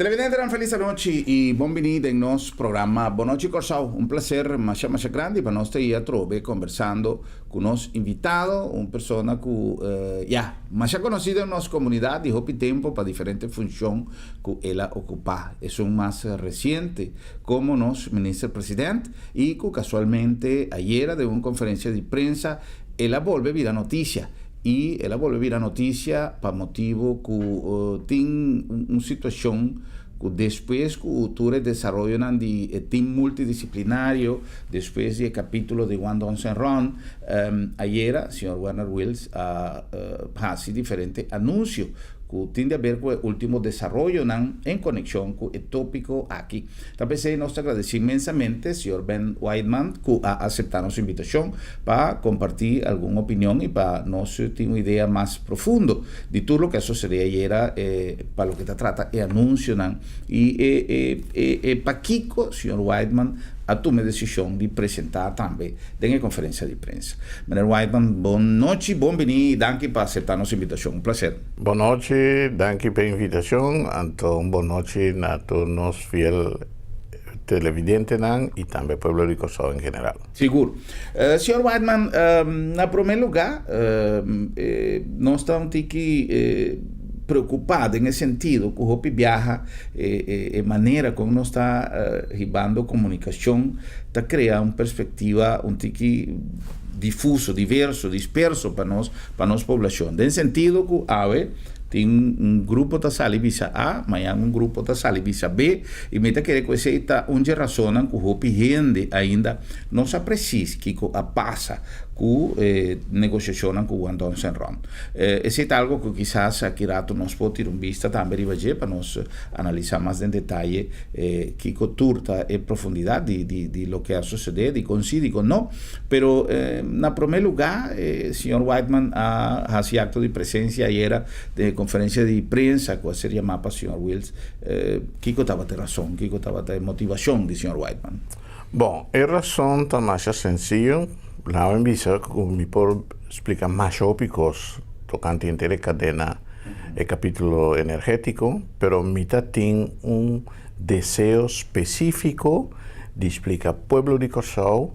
Televidentenan felis anochi y bon bini den nos programa Bon Nochi Kòrsou. Un placer masha masha grandi pa nos ta i atrobe conversando cu nos invitado, un persona cu ya masha conoci den nos comunidad di hopi tempo pa diferente funcion cu el a ocupa. Esun mas reciente como nos Minister President y cu casualmente ayera den un conferencia di prensa el a bolbe bira noticia. I el a bolbe bira notisia pa motibu ku tin un situashon ku despues ku tur e desaroyonan di e tim multidisiplinario, despues di e kapítulo di Guangdong Senron, ayera señor Werner Wiels a hasi diferente anunsio ku tin di aber ku e último desaroyonan en konekshon ku e tópiko aki. Ta p'esei nos ta gradesí inmensamente señor Ben Whiteman ku a aseptá nos invitashon pa kompartí algun opinion i pa nos tin un idea mas profundo di tur loke a sosodé ayera pa loke ta trata e anunsionan i e e e pakiko señor Whiteman a tuma e desishon di presentá tambe den e konferensia di prensa. Meneer Whiteman, bon nochi, bon bini i danki pa aseptá nos invitashon. Un plaser. Bon nochi, danki pa e invitashon. Anto un bon nochi na tur nos fiel televidentenan i tambe pueblo di Kòrsou en general. Sigur. Señor Whiteman, na promé lugá nos ta un tiki preokupá den e sentido ku hopi biaha e manera kon nos ta hibando komunikashon ta krea un perspektiva un tiki difuso, diverso, disperso pa nos, pa nos poblashon. Den sentido ku awe tin un grupo ta sali bisa A, mañan un grupo ta sali bisa B, i mi ta kere ku esei ta un dje rasonnan ku hopi hende ainda no sa presis kiko a pasa ku e negosiashonnan ku Guangdong Senron. Esei ta algo ku kisas aki rato nos por tira un bista tambe riba dje pa nos analisá mas den detaye kiko tur ta e profundidat di di di loke a sosodé, dikon sí, dikon no. Pero na promé lugá señor Whiteman a hasi akto di presensia ayera den e konferensia di prensa ku a ser yamá pa señor Wiels. Kiko tabata e rason, kiko tabata e motivashon di señor Whiteman? Bon, e rason ta masha sensiyo. Laat mi bisa ku mi por splika masha hopi kos tokante henter e kadena, e kapítulo energétiko, pero mi ta tin un deseo spesífiko di splika pueblo di Kòrsou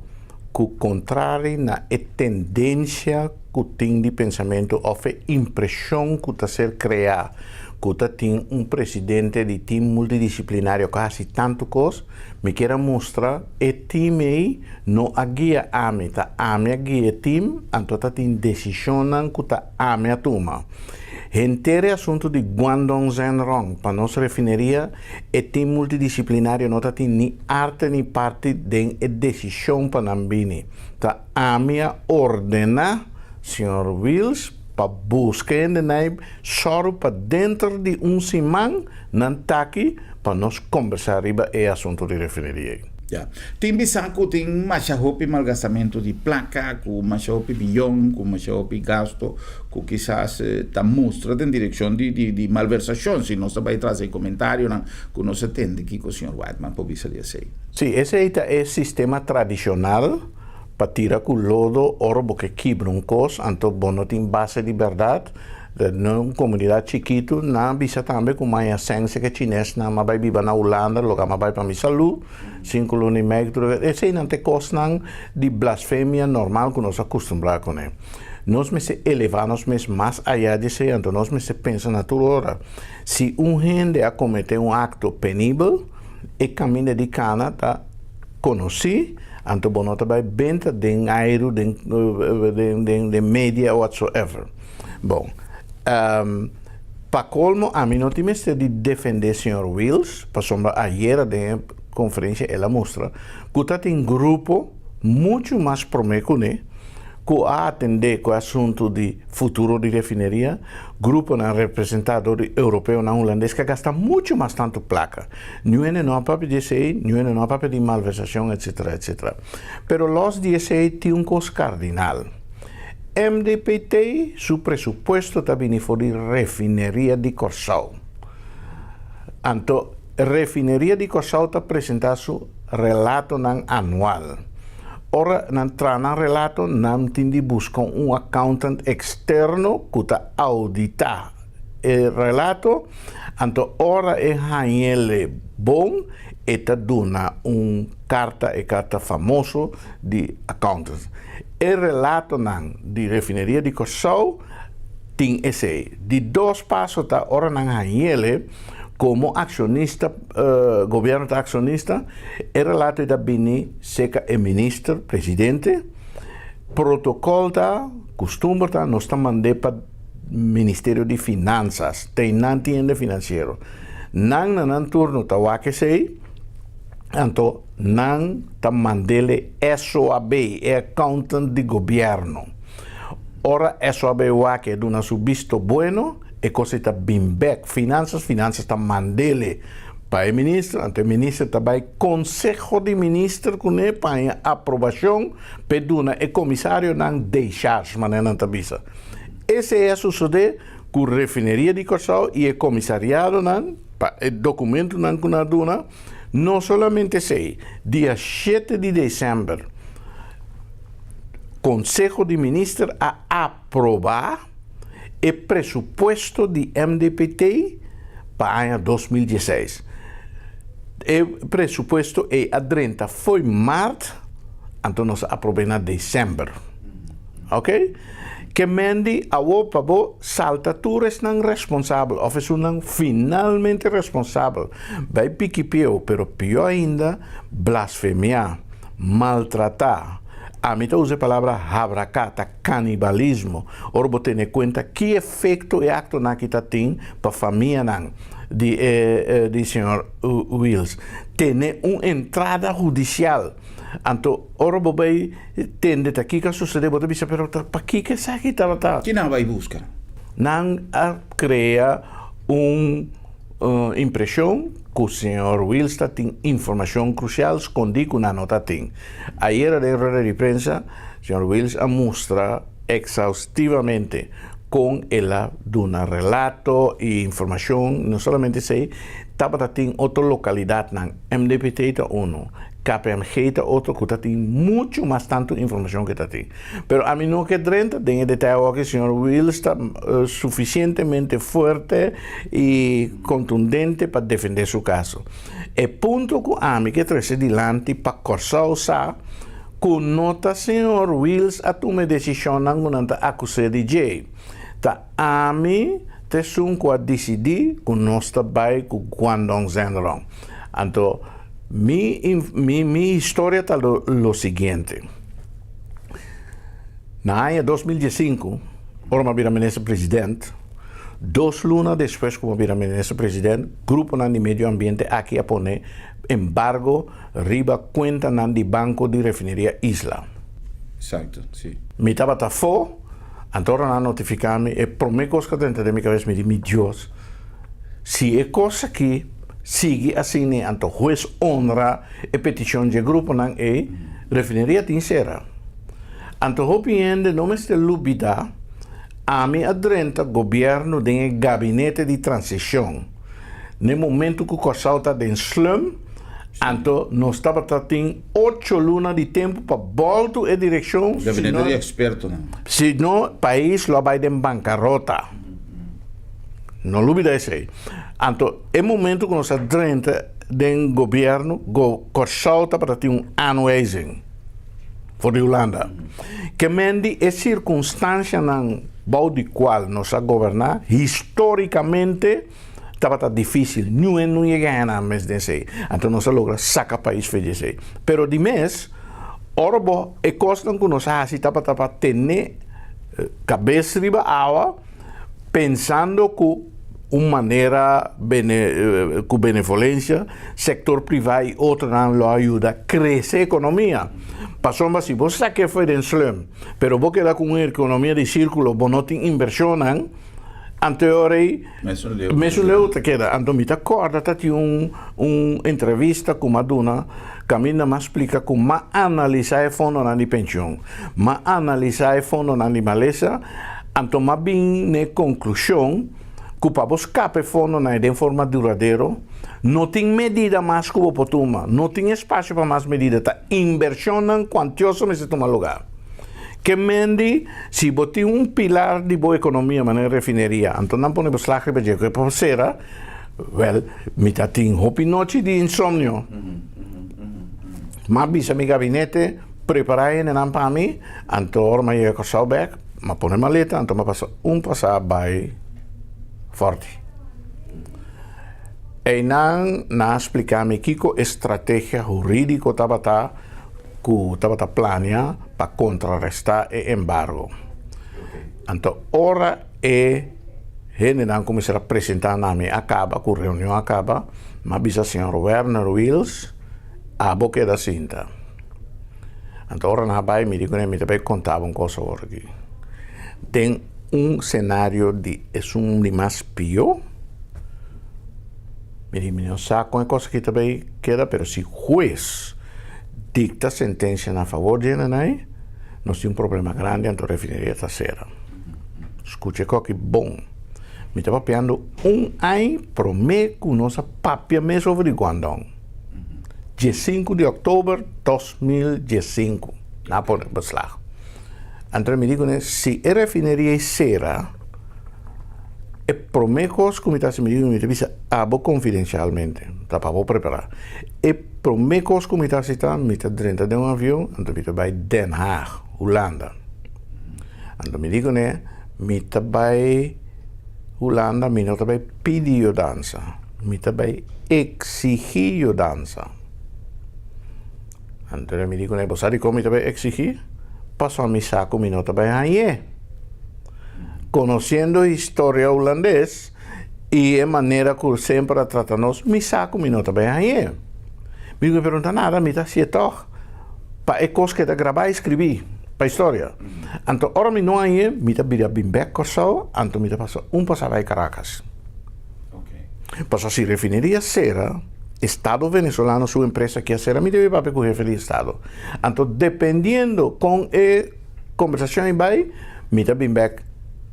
ku kontrari na e tendensia ku tin di pensamentu òf e impreshon ku ta ser kreá ku ta tin un presidente di tim multidisiplinario ku a hasi tantu kos, Mi kier a mustra e team ei no a guia ami, ta ami a guia e team, anto ta tin desishonnan ku ta ami a tuma. Henter e asuntu di Guangdong Zhenrong pa nos refineria, e team multidisiplinario no ta tin ni arte ni parti den e desishon pa nan bini. Ta ami a ordena señor Wiels pa buska hende nai sòru pa denter di un siman nan taki pa nos kombersá riba e asuntu di refineria ei. Ya. Tin bisa ku tin masha hopi malgastamentu di plaka, ku masha hopi biyon, ku masha hopi gasto ku kisas ta mustra den direkshon di di di malversashon, si nos ta bai tras e komentarionan ku nos a tende. Kiko señor Whiteman por bisa di esei? Sí, esei ta e sistema tradishonal pa tira ku lodo ora bo ke kibra un kos, anto bo no tin base di bèrdat. Den un komunidat chikitu, nan a bisa tambe ku maña sense ke chinesnan a bai biba na Hulanda, loke a bai pa mi salú, sinku luna i mei. Eseinan ta e kosnan di blasfemia normal ku nos a kustumbrá kuné. Nos mester elevá nos mes mas ayá di esei, anto nos mester pensa na tur ora, si un hende a kometé un akto penibel, e kaminda di kana ta konosí, anto bo no ta bai benta den airu, den den media whatsoever. Bon, pa kolmo ami no tin mester di defendé señor Wiels, pasobra ayera den e konferensia el a mustra ku ta tin grupo muchu mas promé kuné ku a atendé ku e asuntu di futuro di refineria, gruponan representá dor di europeonan hulandes ku a gasta muchu mas tantu plaka. Niun hende no a papia di esei, niun hende no a papia di malversashon, etsetera, etsetera. Pero lòs di esei tin un kos kardinal. MDPT su presupuesto ta bini for di Refineria di Kòrsou. Anto Refineria di Kòrsou ta presentá su relatonan anual. Ora nan traha nan relato, nan tin di buska un accountant eksterno ku ta auditá. e relato, anto ora e hañ'ele bon, e ta duna un karta, e karta famoso di accountants. E relatonan di Refineria di Kòrsou tin esei. Di dos paso ta ora nan hañ'ele komo akshonista, gobièrnu ta akshonista, e relato ei ta bini serka e minister presidente. Protokòl ta, kustumber ta, nos ta mand'é pa Ministerio di Finansas, te nan tin hende finansiero. Nan na nan turno ta wak esei, anto nan ta mand'ele SOAB, e accountant di gobièrnu. Ora SOAB wak e duna su bisto bueno, e kos ei ta bin bèk Finansas, Finansas ta mand'ele pa e minister, anto e minister ta bai Konseho di Minister kuné pa haña aprobashon p'e duna e komisarionan decharge, manera nan ta bisa. Esei a sosodé ku Refineria di Kòrsou i e komisariadonan pa e dokumentunan ku nan a duna. No solamente esei, dia shete di desèmber Konseho di Minister a aprobá e presupuesto di MDPT pa aña 2016. E presupuesto ei a drenta fo'i mart, anto nos a aprob'é na desèmber. Ok? Ke mendi awor pa bo salta tur esnan responsabel òf esunnan finalmente responsabel bai piki pieu, pero pió ainda blasfemiá, maltratá, ami ta usa e palabra habraká, ta kanibalismo, ora bo tene kuenta ki efekto e aktonan aki ta tin pa famianan di e di señor Wiels. Tene un entrada hudisial. Anto ora bo bai tende ta kiko a sucede bo ta bisa pero ta pakiko esaki tabata. Ki nan a bai busca? Nan a crea un impresion cu señor Wiels ta tin informacion crucial scondi cu nan no ta tin. Ayera den rueda di prensa señor Wiels a mustra exhaustivamente con el a duna relato y informacion, no solamente esey, tabata tin otro localidadnan, MDPT ta uno, KPMG ta otro ku ta tin muchu mas tantu informashon ku e ta tin. Pero ami no ke drenta den e detaye awor señor Wiels ta sufisientemente fuerte i kontundente pa defendé su kaso. E punto ku ami ke trese dilanti pa Kòrsou sa ku no ta señor Wiels a tuma e desishonnan ku nan ta akus'é di dje. Ta ami ta esun ku a disidí ku nos ta bai ku Guangdong Zhenrong. Anto Mi mi mi historia ta lo lo siguiente. Na aña 2015, ora mi a bira minister president, dos luna despues ku mi a bira minister president, gruponan di medio ambiente aki a pone embargo riba kuentanan di banko di Refineria Isla. Exacto, si. Mi tabata afó, anto ora nan a notifiká mi, e promé kos ku a drenta den mi kabes, mi di, mi Dios, Si e kos aki sigui asina anto hues honra e petishon dje gruponan ei, refineria tin sera. Anto hopi hende no mester lubida, ami a drenta gobièrnu den e gabinete di transishon. N'e momentu ku Kòrsou ta den slum, anto nos tabata tin ocho luna di tempu pa bòltu e direkshon, Gabinete di ekspertonan. sino pais lo a bai den bankarota. No lubida esei. Anto e momento ku nos a drenta den gobièrnu, go Kòrsou tabata tin un aanwijzing for di Hulanda. Ke men di e sirkunstansianan bou di kual nos a goberná histórikamente tabata difísil. Niun hende no yega hena mes den esei. Anto nos a logra saka pais for di esei. Pero di mes, ora bo e kosnan ku nos a hasi tabata pa tene kabes riba awa. Pensando ku un manera bene ku benevolensia sektor privá i otronan lo a yuda krese ekonomia. Pasobra si bo sake fo'i den slum, pero bo keda ku un ekonomia di sirkulo, bo no tin invershonnan, anto e ora ei mesun leu ta keda. Anto mi ta kòrda ta tin un un entrevista ku m'a duna kaminda m'a splika ku m'a analisá e fondonan di penshon, m'a analisá e fondonan di malesa, Anto m'a bin n'e konklushon ku pa bo skapa e fondonan den forma duradero, no tin medida mas ku bo por tuma, no tin espasio pa mas medida, ta inbershonnan kuantioso mester tuma lugá. Ke men di, si bo tin un pilar di bo ekonomia manera refineria, anto nan pone beslag riba dje ku e por sera, wèl, mi ta tin hopi nochi di insomnio. M'a bisa mi gabinete, prepará e hendenan pa mi, anto ora m'a yega Kòrsou bèk, m'a pone maleta, anto m'a pasa un pasá bai Fòrti. Einan nan a splika mi kiko e strategia hurídiko tabata ku tabata plania pa kontrarestá e embargo. Anto ora e hendenan kuminsá presentá na mi a kaba, ku reunion a kaba, mi a bisa señor Werner Wiels, Abo keda sinta. Anto ora nan a bai mi di kuné mi ta bai konta bo un kos awor aki. Den un senario di esun di mas pió, mi di mi no sa kon e kos aki ta bai keda pero si hues dikta sentensia na fabor di hendenan nos tin un problema grandi anto refineria ta sera. Skucha e koki bon. Mi ta papiando un aña promé ku nos a papia mes over di Guangdong. 15 di òktober 2015 nan a pone beslag. Anto mi di kuné si e refineria ei sera e promé kos ku mi ta hasi mi di mi ta bisa abo konfidensialmente ta pa bo prepará e promé kos ku mi ta hasi ta mi ta drenta den un avion anto mi ta bai Den Haag Hulanda anto mi di kuné mi ta bai Hulanda mi no ta bai pidi yudansa mi ta bai eksigí yudansa. Anto mi di kuné, bo sa dikon mi ta bai eksigí? Pasobra mi sa ku mi no ta bai hañ'é. Konosiendo historia hulandes i e manera ku semper a trata nos, mi sa ku mi no ta bai hañ'é. Mi ku pero no ta nada, mi ta hasié tòg pa e kos keda grabá i skribí pa historia. Anto ora mi no hañ'é, mi ta bira bin bèk Kòrsou, anto mi ta pasa un pasá bai Karakas. Pasobra si refineria sera, estado venezolano su empresa ke a sera, mi debe papia ku hefe di estado. Anto dependiendo kon e kombersashon ei bai, mi ta bin bèk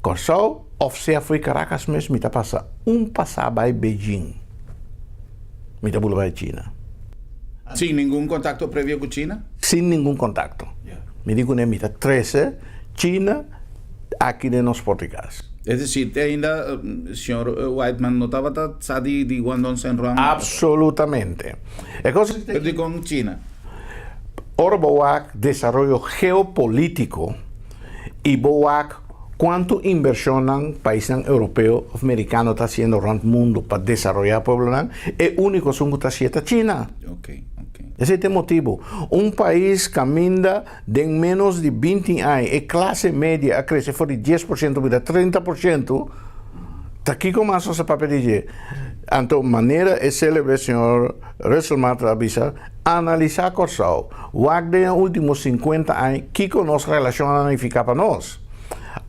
Kòrsou òf sea fo'i Karakas mes mi ta pasa un pasá bai Beijing. Mi ta bula bai China. Sin ningun kontakto previo ku China? Sin ningun kontakto. Mi di kuné mi ta trese China aki den nos portikas. Es decir, te ainda señor Whiteman no tabata sa di di Guangdong Senruan? Absolutamente. E cosa Pero dikon China? Ora bo wak desaroyo geopolitico y bo wak cuanto inversionnan paisnan europeo of mericano ta haciendo rond mundo pa desaroya pueblonan, e unico esun cu ta hacié ta China. Esey ta e motibo. Un pais caminda Den ménos di 20 aña e klase media a krese for di 10% bira 30%, ta kiko mas nos a papia di dje? Anto manera e selebre señor Russel Martin a bisa, analisá Kòrsou, wak den e último 50 aña kiko nos relashon a nifiká pa nos.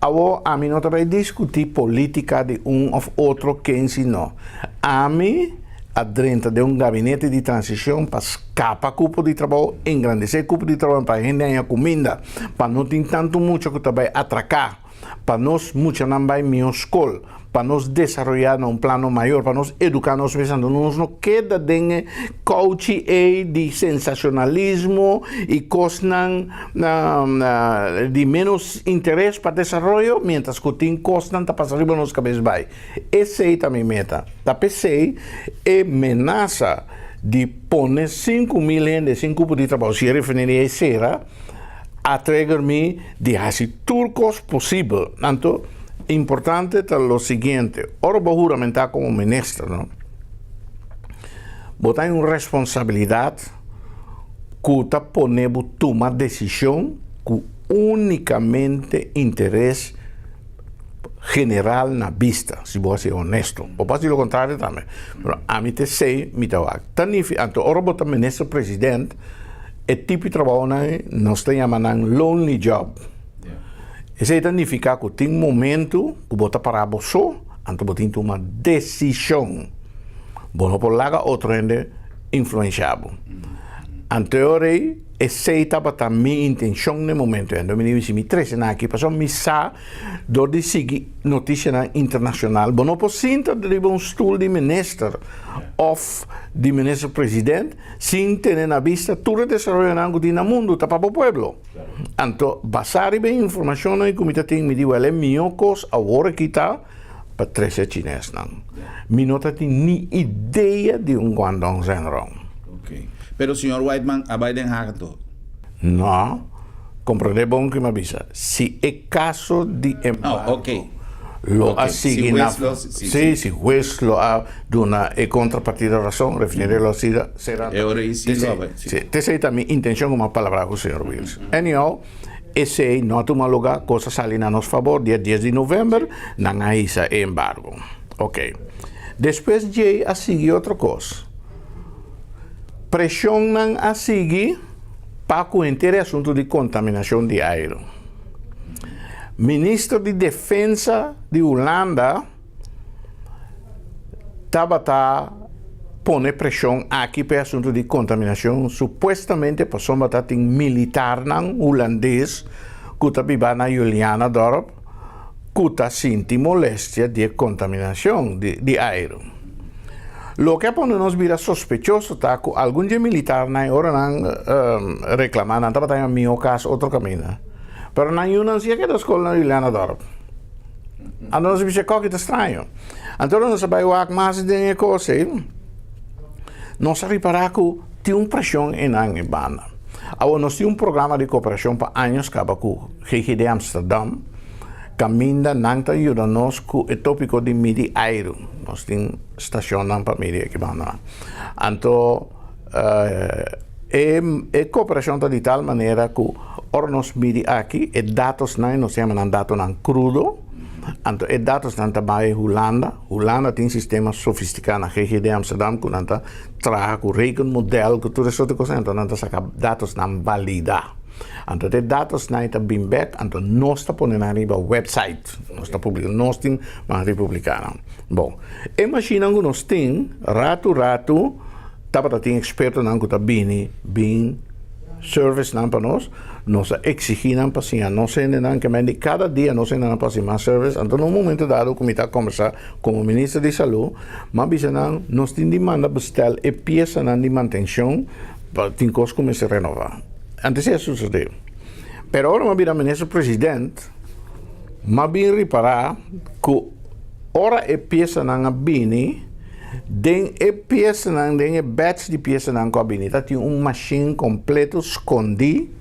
Awor ami no ta bai diskutí polítika di un òf otro ken si no. Ami a drenta den un gabinete di transishon pa skapa kupo di trabou, engrandesé kupo di trabou pa hende haña kuminda, pa no tin tantu mucha ku ta bai atraká, pa nos muchanan bai mihó skol, pa nos desaroyá na un plano mayor, pa nos eduká nos mes anto nos no keda den e kouchi ei di sensashonalismo i kosnan di ménos interes pa desaroyo miéntras ku tin kosnan ta pasa riba nos kabes bai. Esei ta mi meta. Ta p'esei e menasa di pone 5000 hende sin kupo di trabou si e refineria ei sera a trigger mi di hasi tur kos posibel. Anto importante ta lo siguiente, ora bo huramentá komo minister no, bo ta un responsabilidat ku ta pone bo tuma desishon ku únikamente interes general na bista, si bo a ser honesto. Bo por hasi lo contrario tambe, pero ami ta esey mi ta wak. Ta nifi, anto ora bo ta minister president, e tipo di trabounan ey nos ta yama nan lonely job. Esey ta nifica cu tin momento cu bo ta para bo so, anto bo tin tuma decision. Bo no por laga otro hende influencia bo. Anto e ora ey. Esei tabata mi intenshon na e momento ei. Anto mi di, si mi trese nan aki, pasobra mi sa dor di sigui notisianan internashonal, bo no por sinta riba un stul di minister òf di minister president sin tene na bista tur e desaroyonan ku tin na mundu ta pa bo pueblo. Anto basá riba e informashonnan ku mi ta tin, mi di, wèl, e mihó kos awor aki ta pa trese e chinesnan. Mi no ta tin ni idea di un Guangdong Zhenrong. Ok. Pero señor Whiteman a bai Den Haag anto? No. Comprende bon ki mi a bisa. Si e caso di embargo lo a sigui na. Si, si hues lo a duna e contrapartida razon, refineria lo a sira sera. E ora ei si lo a bai. Si. T'esei ta mi intencion como a palabra cu señor Wiels. Anyhow, esei no a tuma luga, cos a sali na nos favor, dia dies di november nan a hisa e embargo. Ok. Despues djei a sigui otro cos. Preshonnan a sigui pa ku henter e asuntu di kontaminashon di airu. Minister di Defensa di Hulanda tabata pone preshon aki pa e asuntu di kontaminashon supuestamente pasobra ta tin militarnan hulandes ku ta biba na Julianadorp ku ta sinti molestia di e kontaminashon di airu. Loke a pone nos bira sospechoso ta ku algun dje militarnan e ora nan reklamá nan tabata haña mihó kas otro kaminda. Pero nan yunan si a keda skol na Julianadorp. Anto nos a bisa kòki ta straño. Anto ora nos a bai wak mas den e kos ei, nos a ripará ku tin un preshon einan e banda. Awor nos tin un programa di koperashon pa años kaba ku GGD Amsterdam. Kaminda nan ta yuda nos ku e tópiko di midi airu. Nos tin stashonnan pa midi aki banda. Anto e e koperashon ta di tal manera ku ora nos midi aki e datosnan nos yama nan datonan krudo, anto e datosnan ta bai Hulanda. Hulanda tin sistema sofistiká na GGD Amsterdam ku nan ta traha ku rekenmodèl ku tur e sorto kos anto nan ta saka datosnan validá. Anto te datosnan ta bin bek, anto nos ta pone nan riba website. Nos ta publica, nos tin mas di publica nan. Bon, e mashinnan ku nos tin, ratu ratu tabata tin ekspertonan ku ta bini bin service nan pa nos. Nos a eksigi nan pa siña nos hendenan, ke men di kada dia nos hendenan pa hasi mas service. Anto na un momento dado ku mi ta kombersa komo minister di salú, mi a bisa nan nos tin di manda bestel e piesanan di mantenshon pa tin kos ku mester renova. Antes e a sucede. Pero ora m'a bira minister president, m'a bin ripara cu ora e piesanan a bini, den e piesanan, den e batch di piesanan cu a bini, ta tin un machine completo scondi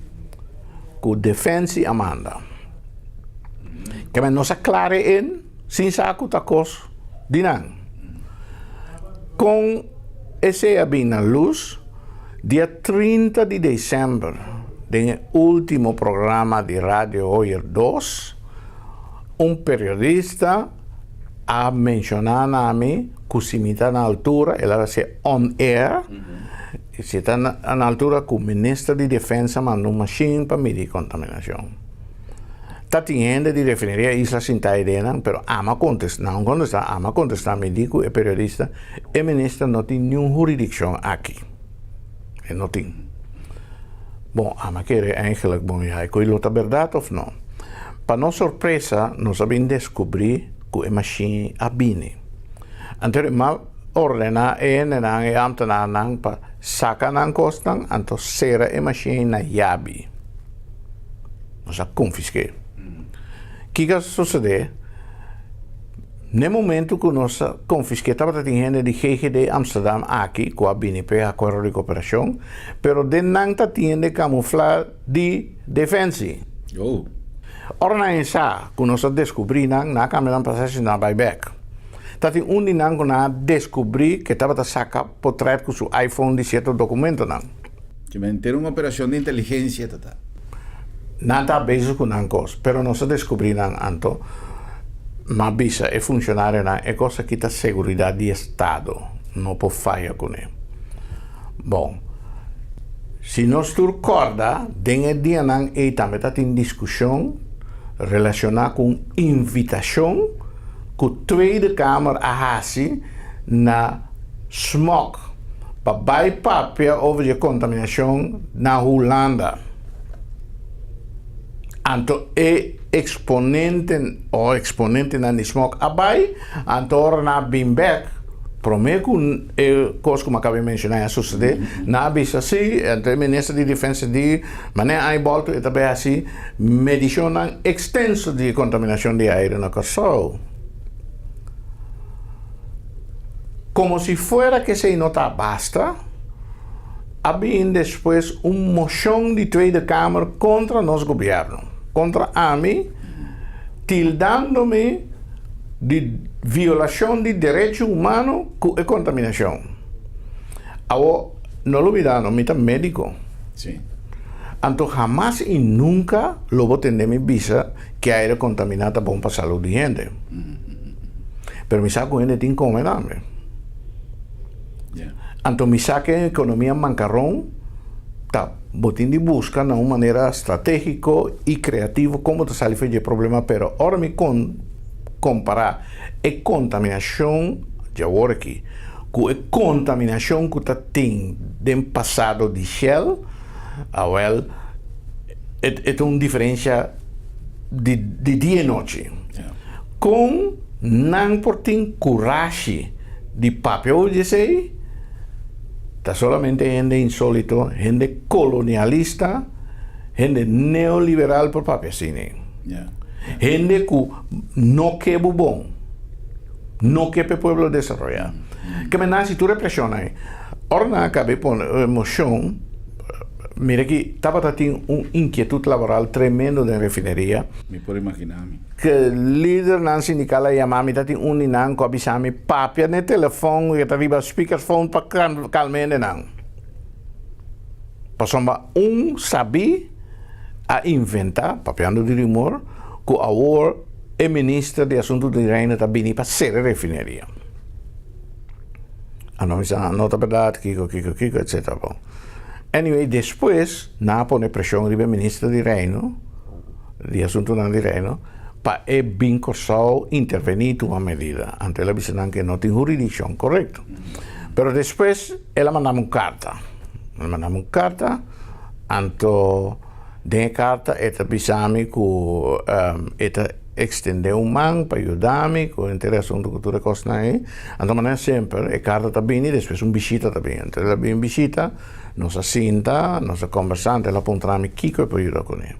cu Defensie a manda. Keme nos a clara in sin sa cu ta cos di nan. Con esey a bin na luz? Dia 30 di december, den e ultimo programa di Radio Hoyer dos, un periodista a menciona na mi cu si mi ta na altura, el a haci on air, si ta na altura cu minister di defensa manda un machine pa midi contaminacion. Ta tin hende di refineria Isla sinta ei den nan, pero ami a contesta, nan a contesta, ami a contesta, mi di cu e periodista, e minister no tin niun huridiccion aki. E no tin. Bon, ami a kere eigenlijk, bon, ya e koe lo ta berdad of no. Pa nos sorpresa, nos a bin descubri cu e machine a bini. Anto mi a ordena e hendenan, e ambtenaarnan pa saca nan cosnan, anto cera e machine na yabi. Nos a konfisk'é. Kiko a sosodé? N'e momentu ku nos a konfisk'é tabata tin hende di GGD Amsterdam aki ku a bini p'e akuerdo di koperashon, pero den nan ta tin hende kamuflá di Defensie. Ora nan e sa ku nos a deskubrí nan, nan a kambia nan pasashi nan a bai bèk. Ta tin un di nan ku nan a deskubrí ku e tabata saka potrèt ku su iPhone di sierto dokumentonan. Ki menter un operacion di inteligencia ta ta. Nan ta bezig cu nan cos, pero nos a descubri nan anto. M'a bisa e funcionarionan e cos aki ta seguridad di estado, no por faya cune. Bon, si nos tur corda, den e dianan ey tambe ta tin discusion relaciona cu un invitacion cu Tweede Kamer a haci na SMOC. pa bai papia over di kontaminashon na Hulanda. Anto e eksponente o eksponentenan di SMOC a bai, anto ora nan a bin bek, promé ku e kos ku mi a kaba di menshoná a susedé, nan a bisa si, anto e minister di defensa di, manera aña bòltu e ta bai hasi medishonnan ekstenso di kontaminashon di aire na Kòrsou. Komo si fuera ku esei no ta basta, a bin despues un moshon di Tweede Kamer kontra nos gobièrnu, kontra ami, tildando mi di violashon di derecho humano ku e kontaminashon. Awor, no lubidá no, mi ta médiko. Anto hamas i nunka lo bo tende mi bisa ku aire kontaminá ta bon pa salú di hende. Pero mi sa ku hende tin kome tambe. Anto mi sa ku e ekonomia mankaron ta bo tin di buska na un manera stratégiko i kreativo kon bo ta sali for di e problema, pero ora mi kompará e kontaminashon di awor aki ku e kontaminashon ku ta tin den pasado di Shell, awèl e ta un diferensha di dia i nochi. Kon nan por tin kurashi di papia over di esei? Ta solamente hende insolito, hende kolonialista, hende neoliberal por papia asina. Hende ku no ke bo bon, no ke pa e pueblo desaroyá. Ke men hasi tur e preshon ei. Ora nan a kaba e pone moshon, mira ki tabata tin un inkietut laboral tremendo den refineria. Mi por imaginá mi. Ke lidernan sindikal a yama mi, ta tin un di nan ku a bisa mi papia n'e telefòn ku ta riba speakerphone pa kalma hendenan. Pasobra un sabí a inventá, papiando di rumor, ku awor e minister di Asuntu di Reino ta bini pa sera e refineria. Anto mi sa, no ta bèrdat, kiko, kiko, kiko, etsetera. Bon, anyway, despues nan a pone preshon riba e minister di Reino, di Asuntunan di Reino, pa e bin Kòrsou intervení i tuma medida. Anto el a bisa nan ku e no tin huridikshon, korekto. Pero despues el a manda mi un karta. El a manda mi un karta, anto den e karta e ta bisa mi ku e ta ekstendé un man pa yuda mi ku henter e asuntu ku tur e kosnan ei. Anto manera semper e karta ta bini, despues un bishita ta bini. Anto el a bini bishita, nos a sinta, nos a kombersá, anto el a puntra mi kiko e por yuda kuné.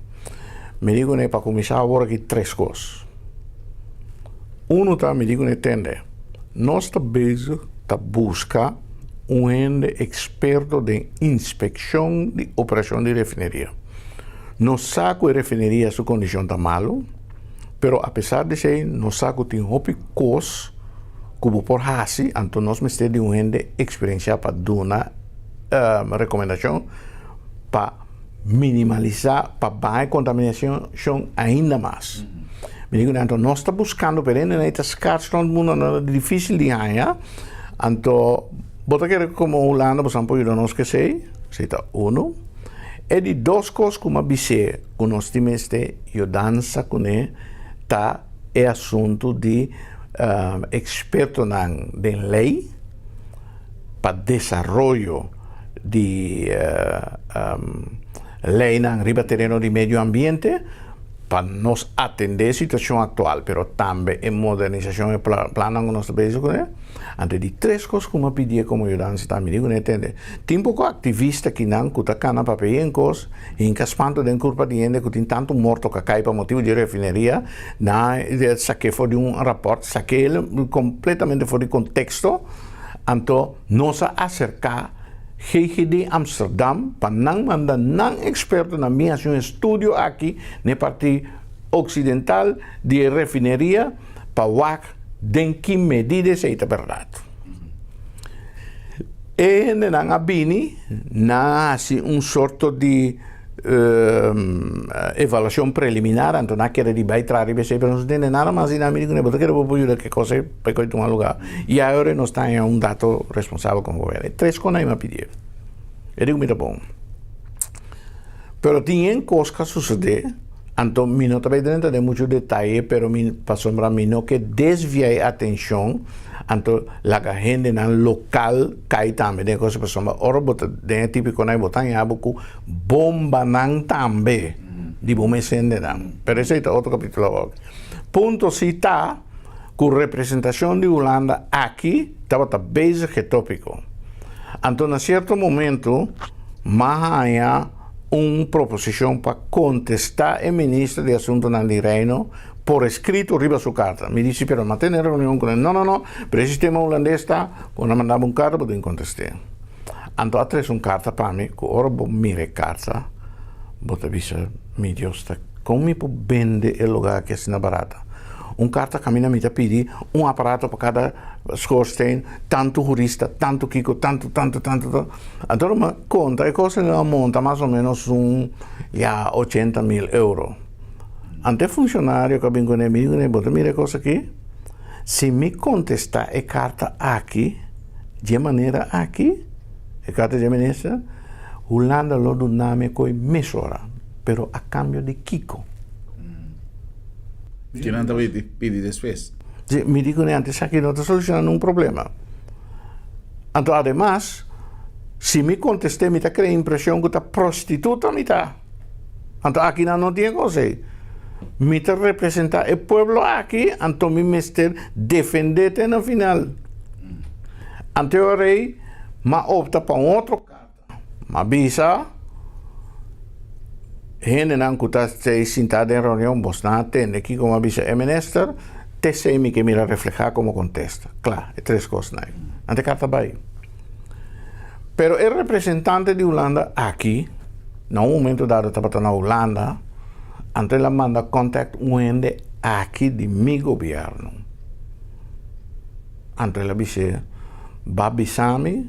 Mi di kuné pa kuminsá awor aki tres kos. Unu ta mi di kuné tende, nos ta bezig ta buska un hende eksperto den inspekshon di operashon di refineria. Nos sa ku e refineria su kondishon ta malu, pero apesar di esei nos sa ku tin hopi kos ku bo por hasi, anto nos mester di un hende eksperensiá pa duna rekomendashon pa minimalisá, pa baha e kontaminashon ainda mas. Mi di ku nan, anto nos ta buskando, pero hende nan ta skars rònt mundu, anto ta difísil di haña, anto bo ta kere komo Hulanda boso por yuda nos ku esei? Esei ta unu. E di dos kos ku mi a bis'é ku nos tin mester yudansa kuné ta e asuntu di ekspertonan den lei pa desaroyo di leinan riba tereno di medio ambiente pa nos atendé e situashon aktual pero tambe e modernisashon e plannan ku nos ta bezig kuné. Anto di tres kos ku mi a pidié komo yudansa ta mi di kuné tende tin poko aktivista kinan ku ta kana papia yen kos hinka spanto den kurpa di hende ku tin tantu morto ku a kai pa motibu di refineria nan a sak'é for di un rapòrt sak'é kompletamente for di konteksto. Anto nos a aserká GGD Amsterdam pa nan manda nan ekspertonan bin hasi un estudio aki na e parti oksidental di e refineria pa wak den ki medida esei ta bèrdat. E hendenan a bini, nan a hasi un sorto di evaluashon preliminar, anto nan a kere di bai traha riba esei, pero nos no tende nada mas di nan. Mi di kuné, bo ta kere bo por yuda ke kos ei pa e kos ei tuma lugá? I aora nos ta haña un dato responsabel komo gobièrnu. E tres kos nan a pidié. E di ku mi ta bon. Pero tin yen kos ku a susedé. Anto mi no ta bai drenta den muchu detaye pero mi pasobra mi no ke desvia e atencion anto laga hendenan local kai tambe den e cosa pasobra ora bo ta den e tipiconan bo ta haña bo cu bombanan tambe di bo mes hendenan pero esey ta otro capitulo awor. Punto si ta cu representacion di Hulanda aki tabata bezig e topico anto na cierto momento m'a haña un proposicion pa contesta e minister di Asuntonan di Reino por escrito riba su carta. Mi dici, pero m'a tene reunion cu nan. No, no, no, pero e sistema hulandes ta cu nan manda bo un carta bo tin conteste. Anto a trece un carta pa mi cu ora bo mira e carta bo ta bisa, mi Dios ta con mi por bende e lugar aki asina barata? Un karta kaminda mi ta pidi un aparato pa kada schoorsteen, tantu hurista, tantu kiko, tantu, tantu, tantu, tantu. Anto lo mi konta e kos lo a monta mas o menos un ya ochenta mil euro. Anto e funshonario ku a bin kuné mi di kuné, bo ta mira e kos aki? Si mi kontestá e karta aki dje manera aki, e karta dje minister, Hulanda lo duna mi e koi mesora, pero a kambio di kiko? Ki nan ta pidi despues? Si, mi di kuné antes esaki no ta solushoná nun problema. Anto ademas, si mi kontest'é mi ta krea impreshon ku ta prostituta mi ta. Anto aki nan no tin e kos ei. Mi ta representá e pueblo aki, anto mi mester defendé te na final. Anto e ora ei m'a opta pa un otro karta. M'a bisa hendenan ku ta stay sintá den reunion, bosnan a tende kiko m'a bisa e minister, te esei mi ke mira reflehá komo kontesta. Kla, e tres kosnan ei. Nan te karta bai. Pero e representante di Hulanda aki, na un momento dado tabata na Hulanda, anto el a manda contact un hende aki di mi gobierno. Anto el a bis'é, Ba bisa mi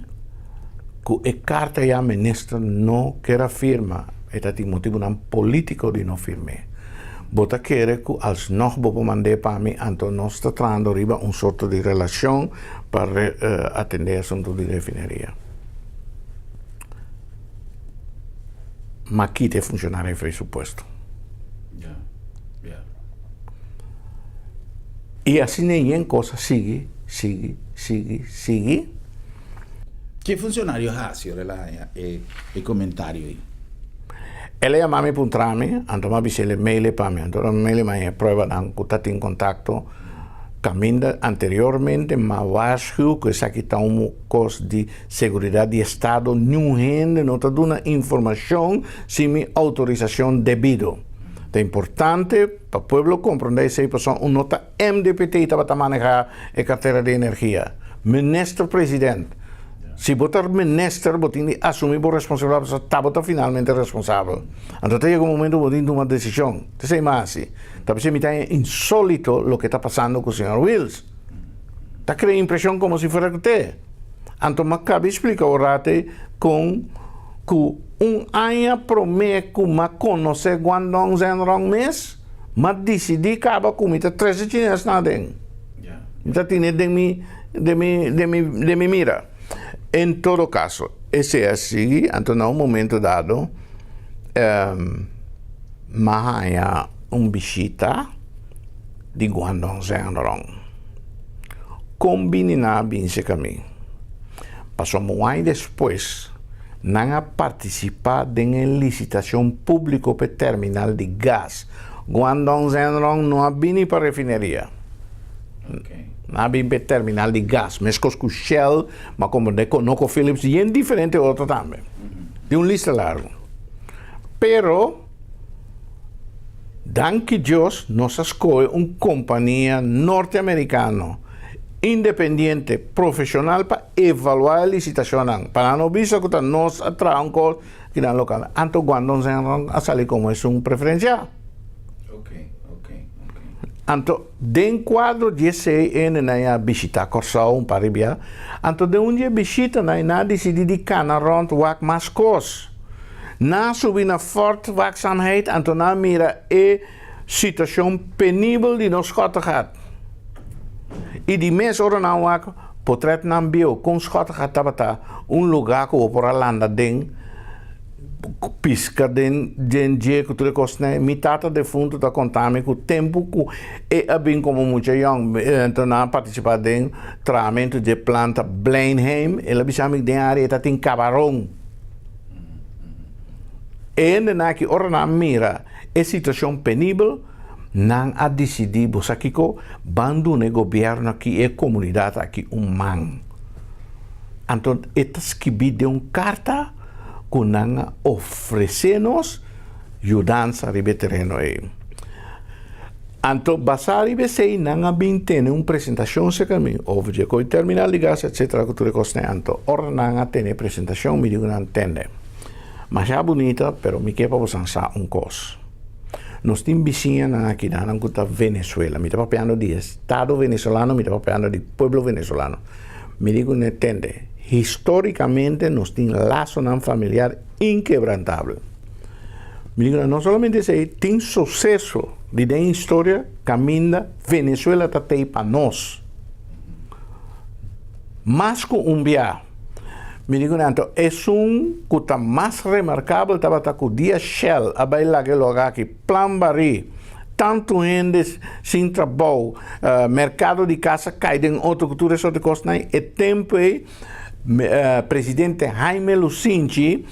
ku e karta ya minister no ker a firma, e ta tin motibunan polítiko di no firm'é. Bo ta kere ku alsnog bo por mand'é pa mi, anto nos ta trahando riba un sorto di relashon pa atendé e asuntu di refineria. M'a kita e funshonario for e su puesto. I asina yen kos a sigui, sigui, sigui, sigui. Ke funcionario hasi ora el a haña e comentario ei? El a yama mi puntra mi, anto mi a bisa el e mail e pa mi. Anto ora mi mail e mi haña e pruebanan ku ta tin kontakto kaminda anteriormente mi a waarschuw ku esaki ta un kos di seguridat di estado, niun hende no ta duna informashon sin mi outorisashon debido. Ta importante. Pa pueblo comprende esey pasobra un no ta MDPT tabata maneha e cartera di energia. Minister President, si bo ta minister bo tin di asumi bo responsabilidad pasobra ta bo ta finalmente responsabel. Anto ta yega un momento bo tin di tuma decision. Ta esey mi a haci. Ta pesey mi ta haña insolito loke ta pasando cu señor Wiels. Ta crea impresion como si fuera cu te. Anto mi a caba di splica un rato ey con cu un aña prome cu mi a conoce Guangdong Zhenrong mes, mi a dicidi caba cu mi ta trece chines na aden. Mi ta tene den mi, den mi, den mi, den mi mira. En todo caso, esey a sigui, anto na un momento dado, mi a haya un bishita di Guangdong Zhenrong. Kon bini nan a binse ka mi? Pasobra un aña despues nan a partisipá den e lisitashon públiko pa e terminal di gas. Guangdong Zhenrong no a bini pa refineria. Nan a bini pa e terminal di gas, meskos ku Shell, ma komprendé ConocoPhillips i yen diferente otro tambe. Tin un lista largu. Pero. Danki Dios nos a skohe un kompania norteamerikano independiente profeshonal pa evaluá e lisitashonnan, pa nan no bisa ku ta nos a traha un kos ki nan lo kambia. Anto Guangdong Zhenrong a sali komo esun preferensiá. Anto den kuadro di esei ene nan a bishitá Kòrsou un par di bia. Anto den un di e bishitanan nan a disidí di kana rònt wak mas kos. Nan a subi na Fort Waakzaamheid anto nan a mira e situacion penibel di nos Schottegat. Y di mes ora nan wak potretnan bieu con Schottegat tabata un lugar cu bo por a landa den. Piska den den dje ku tur e kosnan. Mi tata defuntu ta konta mi ku tempu ku e a bin komo mucha yòn, enton nan a partisipá den trahamentu dje planta Blenheim, el a bisa mi den área e ta tin kabaron. E hendenan aki ora nan a mira e situashon penibel, nan a disidí, bo sa kiko, ban duna e gobièrnu aki, e komunidat aki un man. Anto e ta skibí den un karta ku nan a ofresé nos yudansa riba e tereno ei. Anto basá riba esei nan a bin tene un presentashon serka mi over dje koe terminal di gas etsetera ku tur e kosnan. Anto ora nan a tene e presentashon mi di ku nan, Tende, masha bunita pero mi ke pa bosan sa un kos. Nos tin bisiñanan aki nan ku ta Venezuela. Mi ta papiando di estado venezolano, mi ta papiando di pueblo venezolano. Mi di ku ne, Tende, histórikamente nos tin lasonan familiar inkebrantabel. Mi di ku nan, no solamente esei, tin suseso di den historia kaminda Venezuela ta tei pa nos. Mas ku un bia. Mi di ku nan, anto esun ku ta mas remarkabel tabata ku dia Shell a bai laga e loga aki plan barí, Tantu hende sin trabou, merkado di kas a kai den otro ku tur e sort di kosnan. E tempu ei presidente Jaime Lusinchi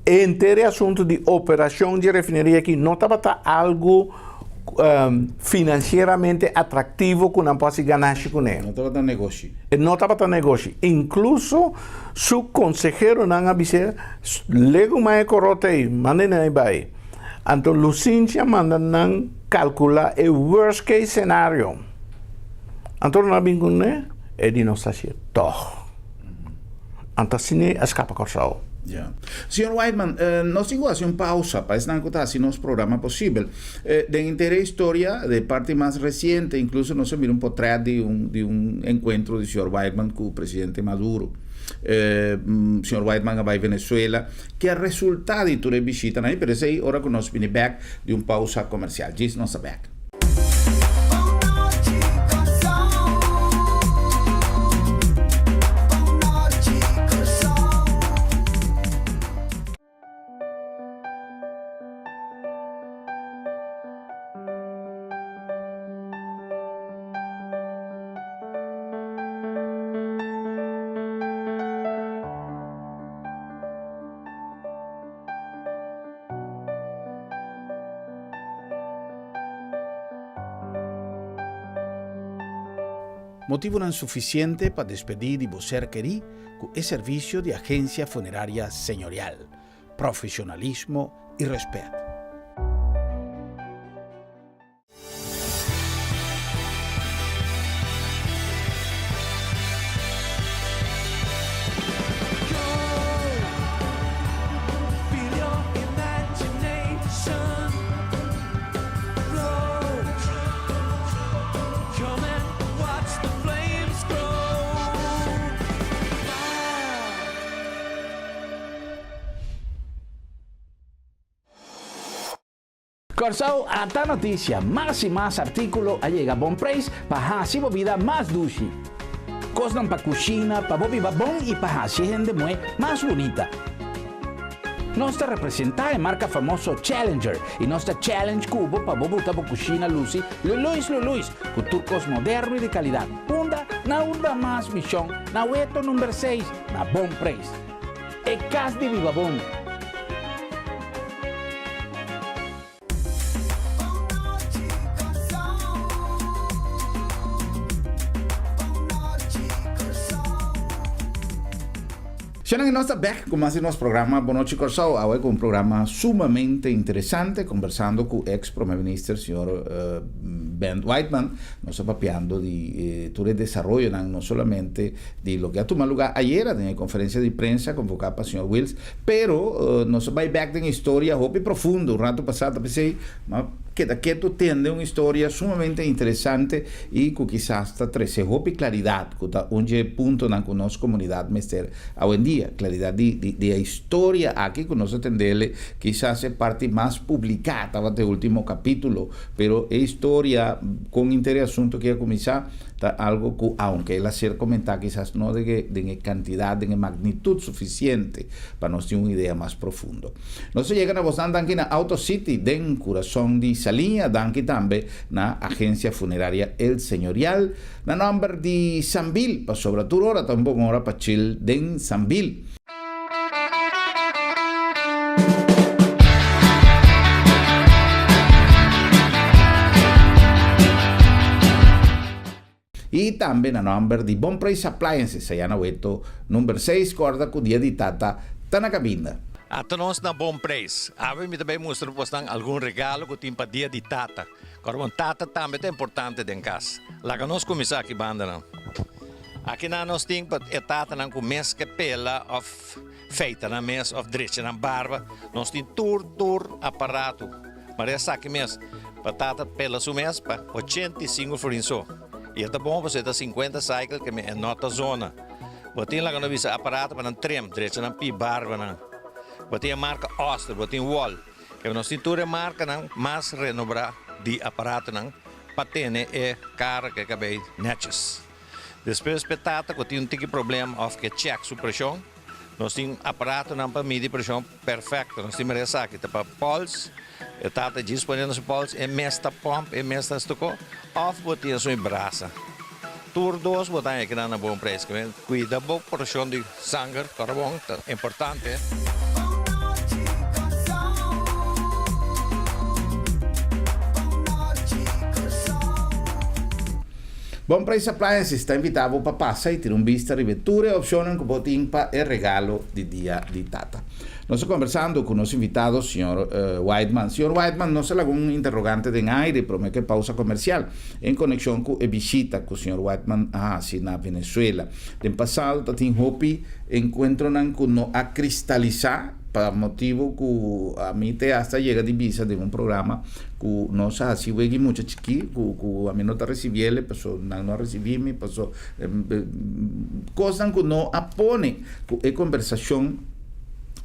henter e asuntu di operashon di e refineria aki no tabata algu finansieramente atraktivo ku nan por hasi ganashi kuné. No tabata negoshi. E no tabata negoshi. Inkluso su konseheronan a bis'é, Legumai e korota ei, manda nan ei bai. Anto Lucinchi a manda nan calcula e worst case scenario. Anto nan a bin cu ne, e di nos ta hacié toch. Anto asina a scapa Corsou. Ya. Señor Whiteman, nos tin cu haci un pausa pa esnan cu ta haci nos programa posibel. Den henter e historia, de parti mas reciente, incluso nos a mira un potret di un di un encuentro di señor Whiteman cu presidente Maduro. Señor Whiteman a bay Venezuela. Ke a resultá di tur e bishitanan ei? Pero esei ora ku nos bini bèk di un pausa komersial. Djis nos ta bèk. Motibunan sufisiente pa despedí di bo ser kerí ku e servisio di Agencia Funeraria Señorial. Profesionalismo i rèspèt. Kòrsou ata notisia, mas i mas artíkulo a yega bon preis pa hasi bo bida mas dushi. Kosnan pa kushina, pa bo biba bon i pa hasi e hende muhé mas bunita. Nos ta representá e marka famoso Challenger i nos ta challenge ku bo pa bo buta bo kushina lusi luluis luluis ku tur kos moderno i di kalidat. Unda? Na unda mas mishon? Na Weto number seis, na bon preis. E kas di biba bon. Shana nos ta bek ku mas di nos programa Bon Nochi Kòrsou. Awe ku un programa sumamente interesante kombersando ku eks prome minister señor Ben Whiteman. Nos ta papiando di tur e desaroyonan no solamente di loke a tuma lugar ayera den e conferencia di prensa convoca pa señor Wiels, pero nos a bay bek den historia hopi profundo un rato pasa ta pesey ma keda keto tende un historia sumamente interesante y cu kisas ta trece hopi claridad cu ta un dje puntonan cu nos comunidad mester awendia, claridad di di e historia aki cu nos a tendele kisas e parti mas publica tabata e ultimo capitulo, pero e historia con inter e asunto ki a cuminsa. Ta algo ku aunke el a ser komentá kisas no den e den e kantidat, den e magnitut sufisiente pa nos tin un idea mas profundo. Nos a yega na bosnan danki na Auto City den kurason di Saliña, danki tambe na Agencia Funeraria El Señorial na nòmber di Sambil, pasobra tur ora ta un bon ora pa chill den Sambil. I tambe na nòmber di Bon Prijs Appliances, Sayana Weto, number seis, kòrda ku dia di tata ta na kabinda. Ata nos na Bon Prijs. Awe mi ta bay mustra bosnan algun regalo ku tin pa dia di tata. Kòrda bon, tata tambe ta importante den kas. Laga nos kuminsá aki bandanan. Akinan nos tin pa e tatanan ku mes ke pela òf feita nan mes òf drecha nan barba. Nos tin tur tur aparato. Mara esaki mes pa tata pela su mes pa 85 florin so. I e ta bon pasobra e ta 50 cycle ke e no ta zona. Bo tin laga nos bisa aparato pa nan trim, drecha nan pi barbanan. Bo tin e marka Oster, bo tin Wall. Ke nos tin tur e markanan mas renobrá di aparatonan pa tene e kara ku e kabei nètjes. Despues p'e tata ku tin un tiki problem òf ke chèk su preshon, nos tin aparatonan pa midi preshon pèrfèkto. Nos tin mira esaki ta pa pòls, e tata djis pone na su pòls, e mes ta pòmp, e mes ta stokó, òf bo tin esun brasa. Tur dos bo ta haña kinan na bon preis. Kuida bo preshon di sanger, kòrda bon, ta importante. Bon Price Appliances ta invita bo pa pasa y tira un bista riba e tur e opcionnan cu bo tin pa e regalo di Dia di Tata. Nos ta conversando cu nos invitado señor Whiteman. Señor Whiteman, nos a laga un interrogante den aire prome cu e pausa comercial en conexion cu e bishita cu señor Whiteman a haci na Venezuela. Den pasado ta tin hopi encuentronan cu no a cristalisa pa motibo cu ami te hasta yega di bisa den un programa cu nos a haci wegi mucha chiki cu cu ami no ta recibiele paso nan no a recibi mi paso cosnan cu no a pone cu e conversacion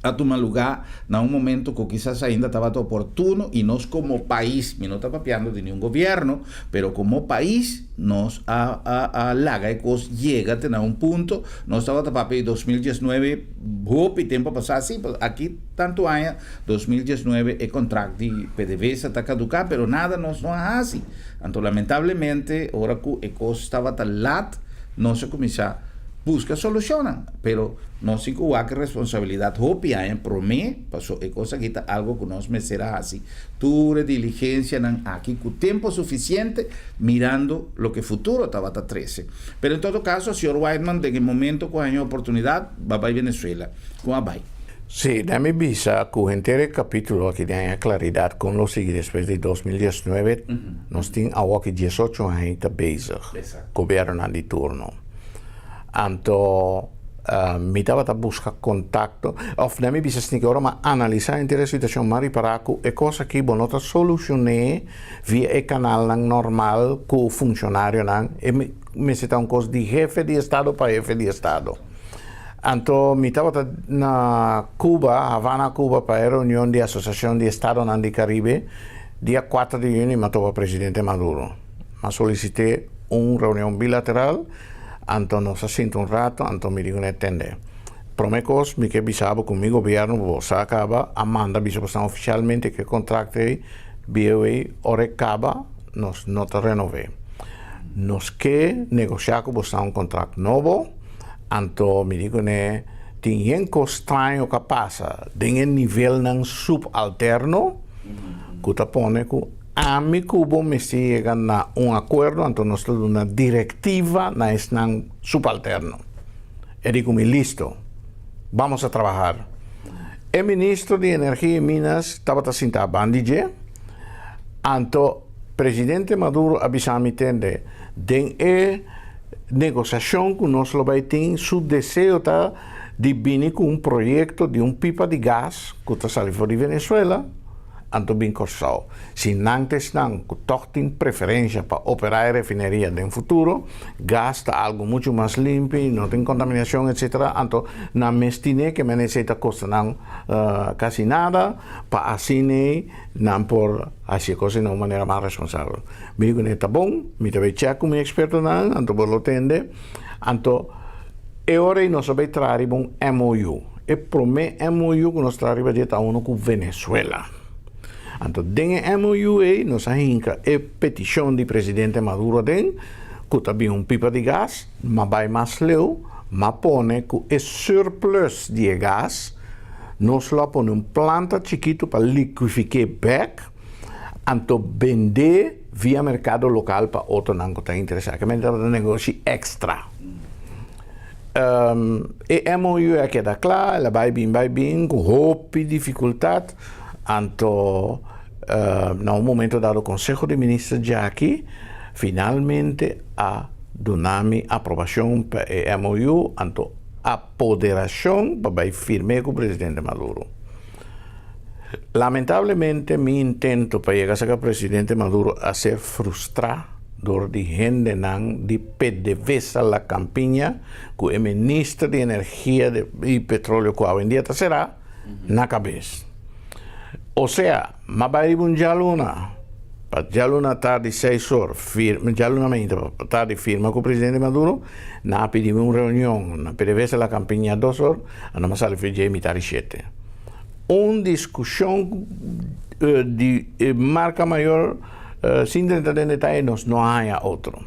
a tuma lugar na un momento cu kisas ainda tabata oportuno y nos como pais, mi no ta papiando di niun gobierno, pero como pais nos a a a laga e cos yega te na un punto, nos tabata papia di 2019 hopi tempo pasa, si, aki tanto aña 2019 e contract di PDVSA ta caduca, pero nada nos no a haci. Anto lamentablemente ora cu e cos tabata lat nos a cuminsa busca solucionnan, pero nos tin cu wak e responsabilidad hopi aña prome, paso e cos aki ta algo cu nos mester a haci tur e diligencianan aki cu tempo suficiente mirando loke futuro tabata trece. Pero en todo caso, señor Whiteman den e momento cu haña oportunidad ba bay Venezuela, con a bay? Sí, den mi bisa cu henter e capitulo aki den haña claridad con lo sigui despues di 2019, nos tin awoki 18 aña ta bezig, gobiernonan di turno. Anto mi tabata buska kontakto, òf den mi bisa esaki ora mi a analisá henter e situashon mi a ripará ku e kos aki bo no ta solushoné via e kanalnan normal ku funshonarionan, e mester ta un kos di hefe di estado pa hefe di estado. Anto mi tabata na Cuba, Havana, Cuba pa e reunion di Asosiashon di Estadonan di Karibe dia kuater di yüni mi a topa presidente Maduro. Mi a solisit'é un reunion bilateral. Anto nos a sinta un rato, anto mi di ku ne, Tende, prome kos mi ke bisa bo ku mi gobièrnu bo sa kaba a manda bisa bo esnan ofishalmente ku e kontrakto ei bieu ei ora e kaba nos no ta renové. Nos ke negoshá ku bo esnan un kontrakt nobo, anto mi di ku ne, tin yen kos straño ku a pasa den e nivelnan subalterno ku ta pone ku Ami ku bo mester yega na un akuerdo, anto nos ta duna direktiva na esnan subalterno. E di ku mi, Listo, bamos a trabahar. E ministro di Energia i Minas tabata sintá bandi dje, anto presidente Maduro a bisa mi, Tende, den e negosiashon ku nos lo bai tin, su deseo ta di bini ku un proyekto di un pipa di gas ku ta sali for di Venezuela. anto bin Kòrsou. Si nan ta esnan ku tòg tin preferensha pa operá e refineria den futuro, gas ta algu muchu mas limpi, no tin kontaminashon etsetera, anto nan mes tine ke men esei ta kosta nan kasi nada pa asina nan por hasi e kos na un manera mas responsabel. Mi di kuné ta bon, mi ta bai chèk ku mi ekspertonan, anto bo lo tende. Anto e ora ei nos a bai traha riba un MOU. E promé MOU ku nos traha riba dje ta unu ku Venezuela. Anto den e MOU ei nos a hinka e petishon di presidente Maduro aden ku ta bin un pipa di gas, ma bai mas leu, ma pone ku e surplus di e gas nos lo a pone un planta chikitu pa likuifik'é bèk, anto bend'é via merkado lokal pa otronan ku ta interesá. Ke mester tabata negoshi èkstra. E MOU a keda kla, el a bai bin bai bin ku hopi difikultat, anto na un momento dado Konseho di Minister djaki finalmente a duna mi aprobashon pa e MOU, anto apoderashon pa bai firm'é ku presidente Maduro. Lamentablemente mi intento pa yega saka presidente Maduro a ser frustrá dor di hendenan di PDVSA La Campiña ku e minister di energia i petroleo ku awendia ta será na kabes. Osea, m'a bai riba un djaluna, pa djaluna tardi seis or firma, djaluna mainta pa tardi firma ku presidente Maduro, nan a pidi mi un reunion na PDVSA La Campiña dos or, anto m'a sali for dje mitar di shete. Un diskushon di marka mayor sin drenta den detaye nos no a haña otro.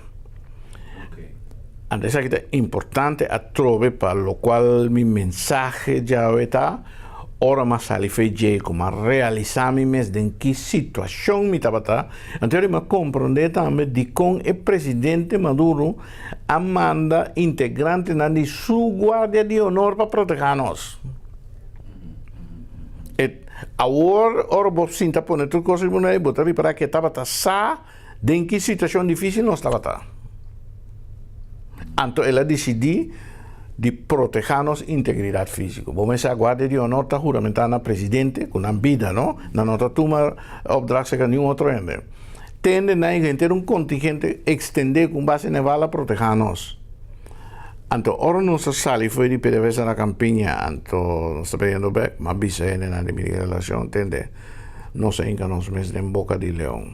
Anto esaki ta importante atrobe pa lokual mi mensahe djawe ta ora mi a sali fe dje ku mi a realisá mi mes den ki situashon mi tabata anto mi a komprondé tambe dikon e presidente Maduro a manda integrantenan di su guardia di honor pa protehá nos. E awor ora bo sinta pone tur kos riba un ei, bo ta ripará ku e tabata sa den ki situashon difísil nos tabata. Anto el a disidí di protehá nos integridat físiko. Bo mester a guardia di honor ta huramentá na presidente ku nan bida, no? Nan no ta tuma opdracht serka niun otro hende. Tende nan e henter un kontingente ekstendé ku un base neval a protehá nos. Anto ora nos a sali fo'i di PDVSA na Campiña, anto nos ta pidiendo bek, m'a bisa hendenan di mi relacion, tende, nos a hinca nos mes den boca di leon.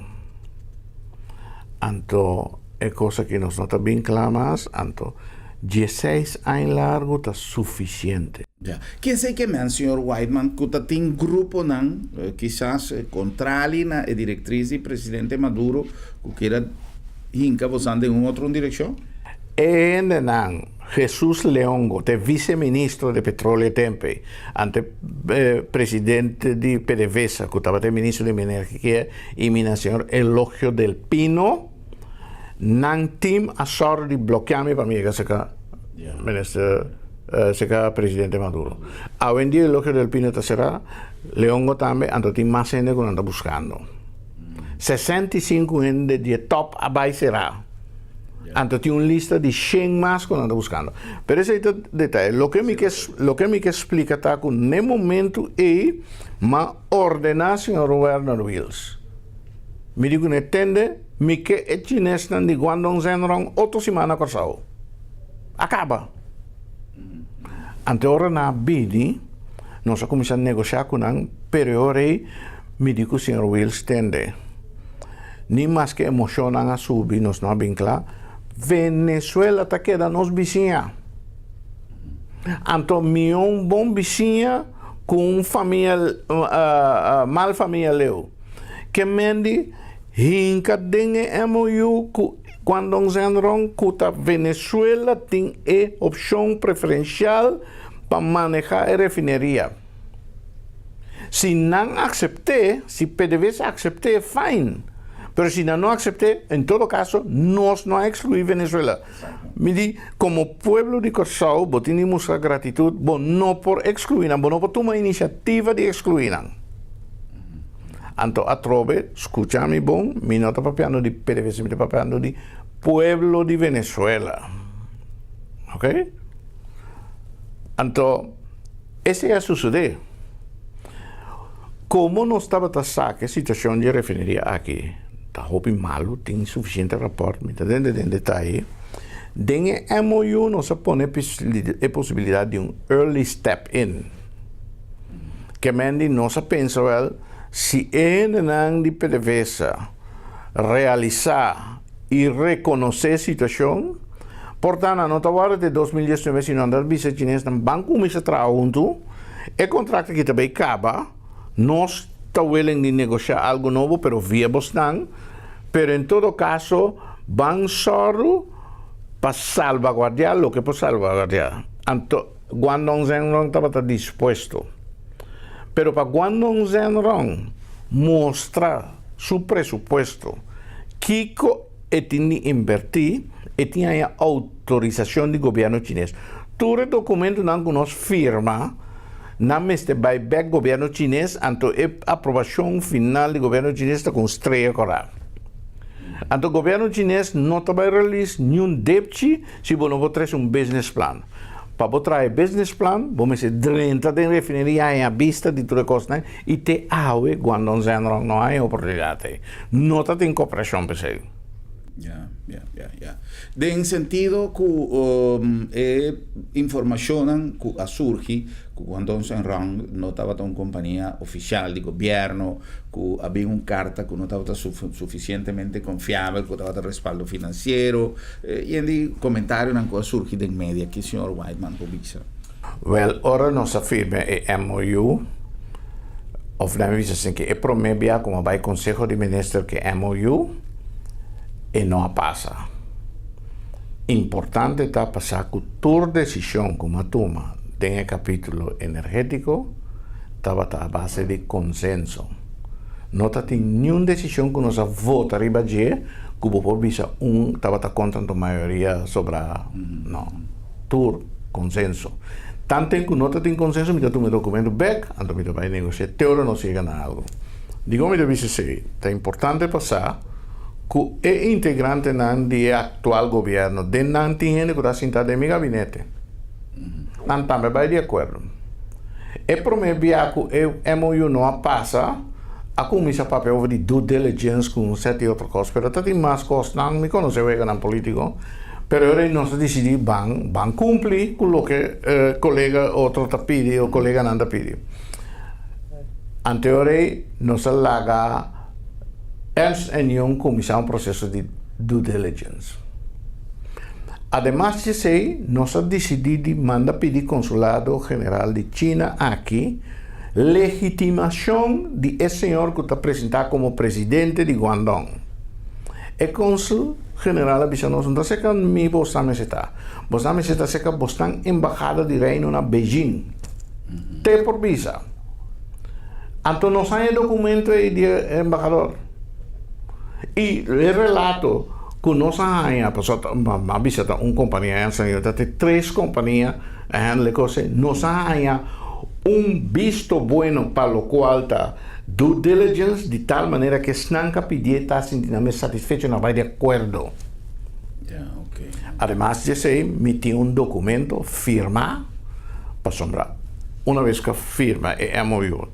Anto e cos aki nos no ta bin cla mas, anto dieseis aña largo ta suficiente. Ya. Kiesei ke men, señor Whiteman, ku ta tin gruponan, kisas contrali na e directriz di presidente Maduro, ku kier a hinca bosan den un otro direccion? E hendenan, Jesus Leongo, te viceministro di petroleo tempe, ante presidente di PDVSA, cu tabata e ministro di Energia y Mina, señor Elogio del Pino, nan team a sòru di blokea mi pa mi yega cerca minister, cerca presidente Maduro. Awendia Elogio del Pino ta cera, Leongo tambe, anto tin mas hende cu nan ta buscando. 65 hende di e top a bay cera. Anto tin un lista di shen mas ku nan ta buskando. Pero esei ta detaye. Loke mi ke loke mi ke splika ta ku n'e momentu ei m'a ordená señor Werner Wiels. Mi di ku n'e tende mi ke e chinesnan di Guangdong Zhenrong otro siman na Kòrsou. A kaba. Anto e ora nan a bini nos a kuminsá negoshá ku nan pero e ora ei mi di ku señor Wiels tende. Ni maske emoshonnan a subi nos no a bin kla, Venezuela ta keda nos bisiña. Anto mihó un bon bisiña ku un famia mal famia leu. Ke mendi hinka den e MOU ku Guangdong Zhenrong ku ta Venezuela tin e opshon preferenshal pa maneha e refineria. Si nan aksept'é, si PDVSA aksept'é, fine. Pero si nan no aksept'é, en todo kaso, nos no a ekskluí Venezuela. Mi di, komo pueblo di Kòrsou, bo tin di mustra gratitut, bo no por ekskluí nan, bo no por tuma inisiativa di ekskluí nan. Anto atrobe, skucha mi bon, mi no ta papiando di PDVSA, mi ta papiando di pueblo di Venezuela. Oké? Anto. Esei a sucedé. Komo nos tabata sa ku e situashon di e refineria aki ta hopi malu, tin sufisiente rapòrt, mi ta drenta den detaye, den e MOU nos a pone e posibilidat di un early step in. Ke men di nos a pensa wèl, si e hendenan di PDVSA realisá i rekonosé e situashon, por ta nan no ta warda te 2019 sino nan ta bisa e chinesnan ban kuminsá traha huntu, e kontrakt aki ta bay kaba, nos ta willing di negoshá algu nobo pero via bosnan, pero en todo kaso ban sòru pa salbaguardiá loke por salbaguardiá. Anto Guangdong Zhengrong tabata dispuesto. Pero pa Guangdong Zhengrong mustra su presupuesto, kiko e tin di invertí, e tin haña outorisashon di gobièrnu chines. Tur e dokumentunan ku nos firma, nan mester bai bèk gobièrnu chines, anto e aprobashon final di gobièrnu chines ta ku un strea kòrá. Anto gobièrnu chines no ta bai release niun depchi si bo no por trese un business plan. Pa bo traha e business plan, bo mester drenta den refineria haña bista di tur e kosnan i te awe Guangdong Zhenrong no haña oportunidat ei. No ta tin koperashon p'esei. Ya, ya, ya, ya. Den sentido ku e informashonnan ku a surgi ku Guangdong Zhenrong no tabata un kompania ofishal di gobièrnu, ku a bin un karta ku no tabata sufisientemente konfiabel, ku tabata respaldo finansiero, Yen di comentarionan cu a surgi den media ki señor Whiteman por bisa? Wel, ora nos a firma e MOU, of nan bisa sin ke e prome bia ku a bai Conseho di Minister ke MOU, e no a pasa. Importante ta pa sa ku tur desishon ku a tuma den e kapitulo energetiko tabata a base di konsenso. No ta tin niun desishon ku nos a vota riba dje ku bo por bisa un tabata kontra anto mayoria sobra no. Tur konsenso. Tanten ku no ta tin konsenso mi ta tuma e dokumento bek anto mi ta bai negosia te ora nos yega na algu. Dikon mi ta bisa esei? Ta importante pa sa ku e integrantenan di e aktual gobièrnu den nan tin hende ku ta sinta den mi gabinete. Nan tambe bai di akuerdo. E promé bia ku e MOU no a pasa, a kuminsá papia over di due diligence ku un sèt di otro kos, pero ta tin mas kosnan, mi konosé weganan polítiko, pero e ora ei nos a disidí ban ban kumpli ku loke kolega otro ta pidi o koleganan ta pidi. Ante e ora ei nos a laga Ernst and Young kuminsá un proseso di due diligence. Ademas di esei, nos a disidí di manda pidi Konsulado General di China aki legitimashon di e señor ku ta presentá komo presidente di Guangdong. E konsul general a bisa nos, No ta serka mi bosnan mester ta. Bosnan mester ta serka bosnan embahada di Reino na Beijing. Te por bisa. Anto nos haña e dokumento ei di e embahador. I e relato ku nos a haña, pasobra ta, a bisa ta un kompania Ernst and Young, ta te tres kompania a handle e kos ei, nos a haña un bisto bueno pa lokual ta due diligence di tal manera ku esnan ku a pidié ta sinti nan mes satisfecho, nan bai di akuerdo. Ademas di esei mi tin un dokumento firmá pasobra una bes ku a firma e MOU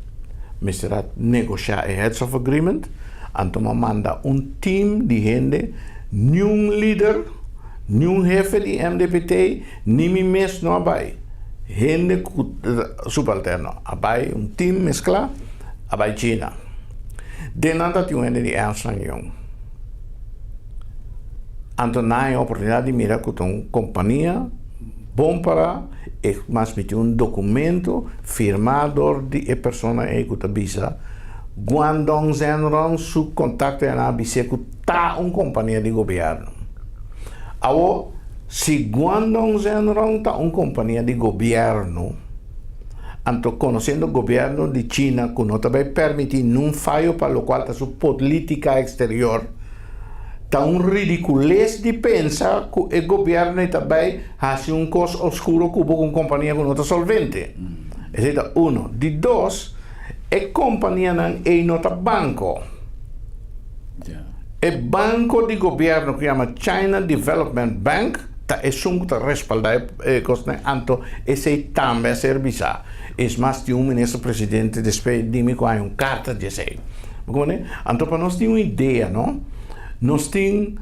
mester a negoshá e heads of agreement, anto mi a manda un team di hende, niun lider, niun hefe di MDPT, ni mi mes no a bai. Hende ku subalterno a bai, un team mesklá a bai China. Den nan ta tin un hende di Ernst and Young. Anto nan a haña oportunidat di mira ku ta un kompania bon pará e mas mi tin un dokumento firmá dor di e persona ei ku ta bisa Guangdong Zhenrong su kontakto i nan a bis'é ku ta un kompania di gobièrnu. Awor si Guangdong Zhenrong ta un kompania di gobièrnu anto konosiendo gobièrnu di China ku no ta bai permití nun fayo pa lokual ta su polítika eksterior, Ta un ridicules di pensa cu e gobierno ei ta bay haci un cos oscuro cu bo cu un compania cu no ta solvente. Esey ta uno. Di dos, e companianan ei no ta banco. E banco di gobierno cu yama China Development Bank ta. ta esun ku ta respaldá e kosnan anto esei tambe a ser bisá. Es mas tin un minister presidente despues di mi ku haña un karta di esei. Bo komprende? Anto pa nos tin un idea no, nos tin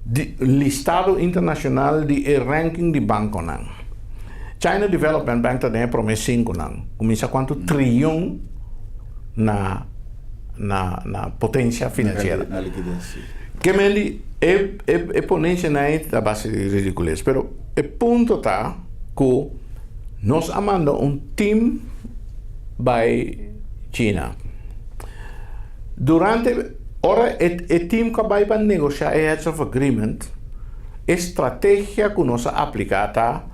di listado internashonal di e ranking di bankonan. China Development Bank ta den e promé sinkunan. Kuminsá kuantu triyon na na na potensia finansiera. Na likides, si. Ke men di e e e ponensianan ei ta base di ridikules, pero e punto ta ku nos a manda un tim bai China. Durante ora e e tim ku a bai pa negoshá e heads of agreement, e strategia ku nos a apliká ta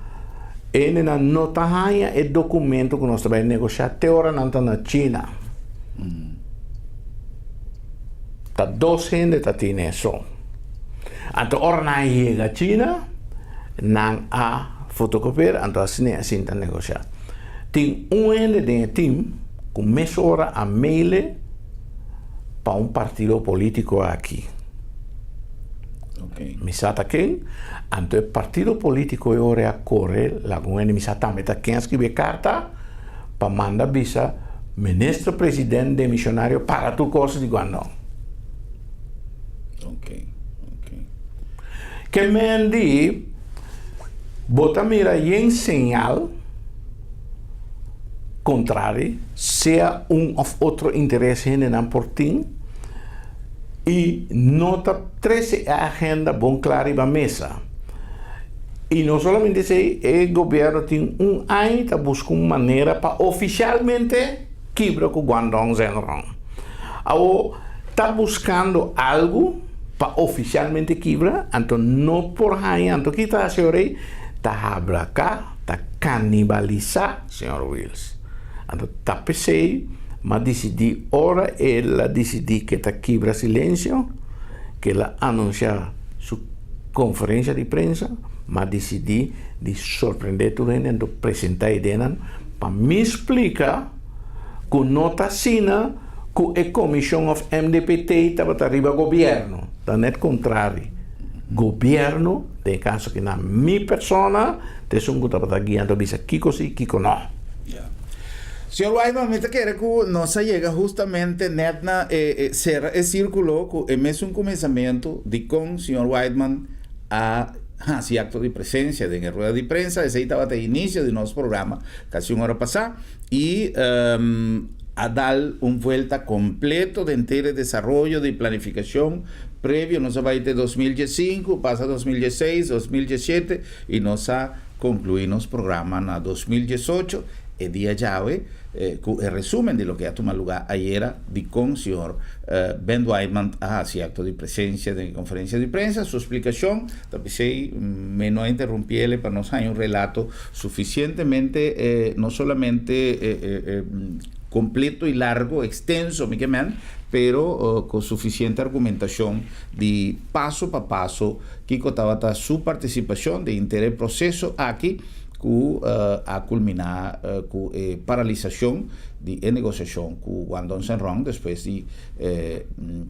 Hendenan no ta haña e documento cu nos ta bay negocia te ora nan ta na China. Ta dos hende ta tin eso. Anto ora nan a yega China, nan a fotocopier, anto asina e asin ta negocia. Tin un hende den e team cu mesora a maile pa un partido politico aki. Mi sa ta ken, anto e partido politico e ora a core laga un hende mi sa tambe ta ken a scribi e carta pa manda bisa minister president demisionario para tur cos di Guangdong. Ke men di bo ta mira yen señal contrari sea un of otro interes hendenan por tin. I no ta trese e agenda bon kla riba mesa. I no solamente esei, e gobierno tin un aña ta buska un manera pa ofisialmente kibra ku Guangdong Zhenrong. Awor ta buskando algu pa ofisialmente kibra, anto no por haña, anto ki ta hasi ora ei? Ta habraká, ta kanibalisá señor Wiels. Anto ta p'esei m'a disidí ora el a disidí ke ta kibra silensio, ke el a anunsiá su konferensia di prensa, m'a disidí di sorprendé tur hende anto presentá ideanan pa mi splika ku no ta asina ku e komishon òf MDPT tabata riba gobièrnu, ta nèt kontrari, gobièrnu, den e kaso aki na mi persona, Ta esun ku tabata guiando a bisa kiko si, kiko no. Ya. Señor Whiteman, mi ta kere ku nos a yega hustamente nèt na e sera e sírkulo ku e mesun kuminsamentu dikon señor Whiteman a hasi akto di presensia den e rueda di prensa. Esei tabata e inisio di nos programa kasi un ora pasá i a dal un vuelta kompleto den ter e desaroyo di planifikashon previo. Nos a bai te 2015, pasa 2016, 2017. I nos a conclui nos programa na 2018, e dia djawe, cu e resumen di loke a tuma luga ayera dicon señor Ben Whiteman a haci acto di presencia den e conferencia di prensa. Su splicacion ta p'esey mi no a interrumpiele pa nos haña un relato suficientemente no solamente completo y largo, extenso mi ke men, pero cu suficiente argumentacion di paso pa paso Kiko tabata su partisipashon den henter e proseso aki ku a kulminá ku e paralisashon di e negosiashon ku Guangdong Zhenrong despues di e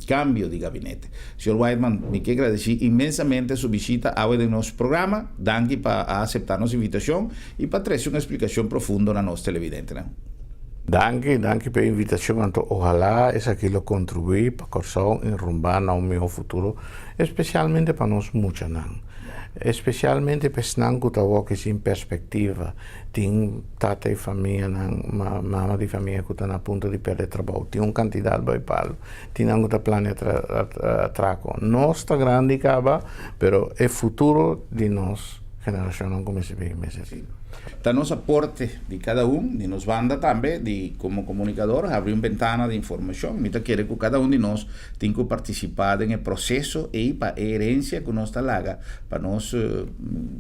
kambio di gabinete? Señor Whiteman, mi ke gradesí inmensamente su bishita awe den nos programa. Danki pa a aseptá nos invitashon i pa trese un esplikashon profundo na nos televidentenan. Danki, danki pa e invitashon. Anto ohalá esaki lo kontribuí pa Kòrsou enrumbá na un mihó futuro. Especialmente pa nos muchanan. Especialmente pa esnan cu ta woki sin perspectiva. Tin tata y famianan, mama di famia cu ta na punto di perde trabou. Tin un cantidad bay palo. Tin nan cu ta planea atraco. Nos ta grandi caba, pero e futuro di nos generacionnan cu mester bin mester tin. Ta nos aporte di kada un di nos banda tambe di komo komunikador habri un bentana di informashon. Mi ta kere ku kada un di nos tin ku partisipá den e proseso ei pa e herensia ku nos ta laga pa nos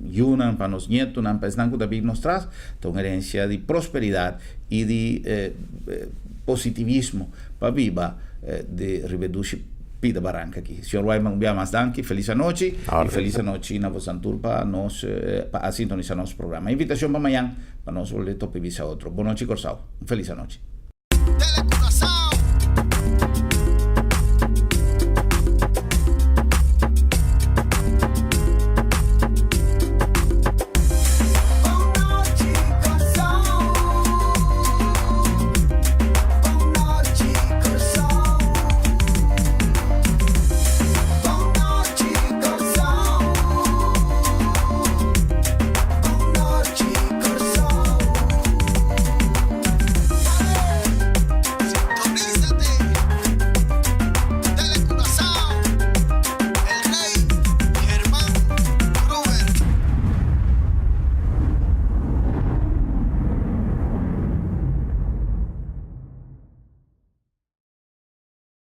yunan, pa nos ñetunan, pa esnan ku ta bin nos tras, ta un herensia di prosperidat i di positivismo pa biba di riba e dushi pida baranka aki. Señor Wyman un bia mas danki, felis anochi i felis anochi na bosan tur pa nos pa a sintonisa nos programa. Invitacion pa mañan pa nos bolbe topi bisa otro. Bonochi Corsou. Un felis anochi. Tele Curaçao.